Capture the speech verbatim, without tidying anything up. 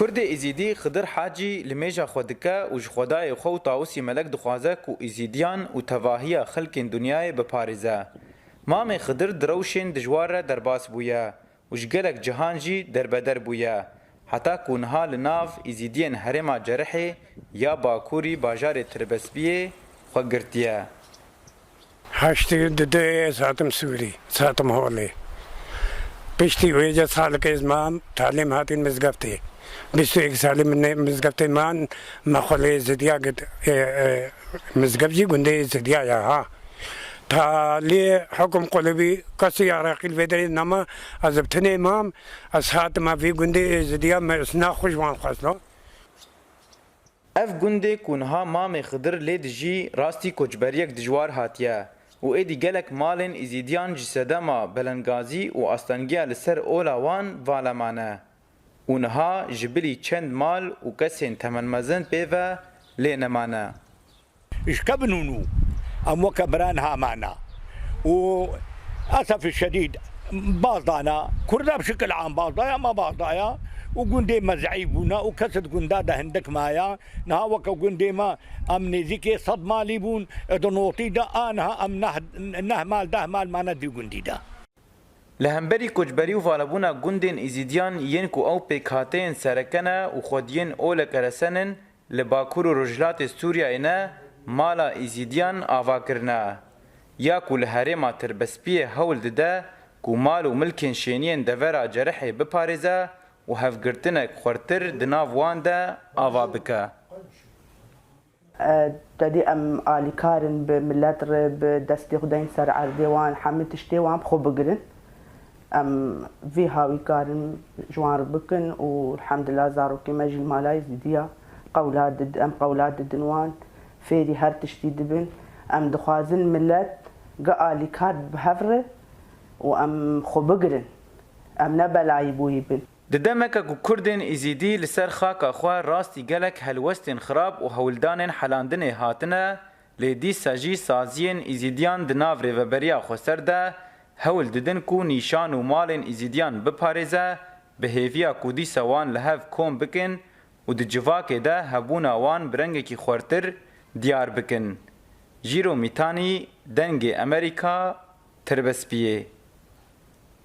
Kurdê Îzîdî Xidir Hacî limêja xwe dike û ji Xwedayê xwe û Tawusî Melek dixwaze ku Îzîdiyan û tevahiya xelkên dinyayê biparêze. Mamê Xidir di rewşên dijwar re derbas bûye û ji gelek cihan jî derbeder bûye, heta ku niha li nav Îzîdiyên herêma Cerihê ya Bakurî bajarê Tirbespiyê xwe girtiye. Heştê û du ez hatim Sûrî, ez hatim holê. Piştî wê ca salekê ez mam, talîm hatîn Mizgeftê. Bîst û yek salî min Mizgeftê man, me xwe lê zidiya gid, e, e, Mizgeft jî gundê zidiya ya ha. Talî hukum qulibî, kesî ya reqîl vê derê nema, ez bi tinê mam, ez hatim vî gundê zidiya me, ez naxwe ji wan xwestno. Ev gundê ku niha mamê Xidir lê dijî, rastî koçberiyek dijwar hatiye û êdî gelek malên Îzîdiyan ji sedema belengazî û astengiya li ser ola wan vala mane û niha ji bilî çend mal û kesên temenmezin pê ve lê nemane. Ji kevin hûn û em weke bira niha mane û esef şedîd baz dana. Kurda bi şikil am baz daya, me baz daya û gundê me zeîf bûna û kes di gunda de hindik maya. Niha weke gundê me em nêzîkê sed malî bûn, di notî de a niha em neh, neh mal, deh mal mane di gundî de. Li hemberî koçberî û valebûna gundên Îzîdiyan yên ku ew pêkhateyên sereke ne û xwediyên oleke resen in, li Bakur û Rojhilatê Sûriyeyê ne mala Îzîdiyan ava kirine, ya ku li herêma Tirbespiyê hewl dide ku mal û milkên şêniyên devera Cerihê biparêze û hevgirtinek xwertir di nav wan de ava bike. Tedî em alîkar in bi milet re, bi destê xwe deyn ser erdê wan, hemî tiştê wan bi xwe bigirin. Em vî hawî karin ji wan re bikin û elhemdulillah zarokê me jî li mala Êzidiya qewla did-, em qewla didin wan, fêrî her tiştî dibin. Em dixwazin milet gi alîkar bi hev re û em xwe bigirin. Em ne belayî bo wî bin. Di demeke ku Kurdên Îzîdî li ser xaka xwe rastî gelek helwestên xirab û hewldanên helandinê hatine, lê dîsa jî saziyên Îzîdiyan di nav rêveberiya xweser de hewl didin ku nîşan û malên Îzîdiyan biparêze, bi hêviya ku dîsa wan li hev kom bikin û di civakê de hebûna wan bi rengekî xwertir diyar bikin. Jîro Mîtanî, Dengê Emerîka, Tirbespiyê.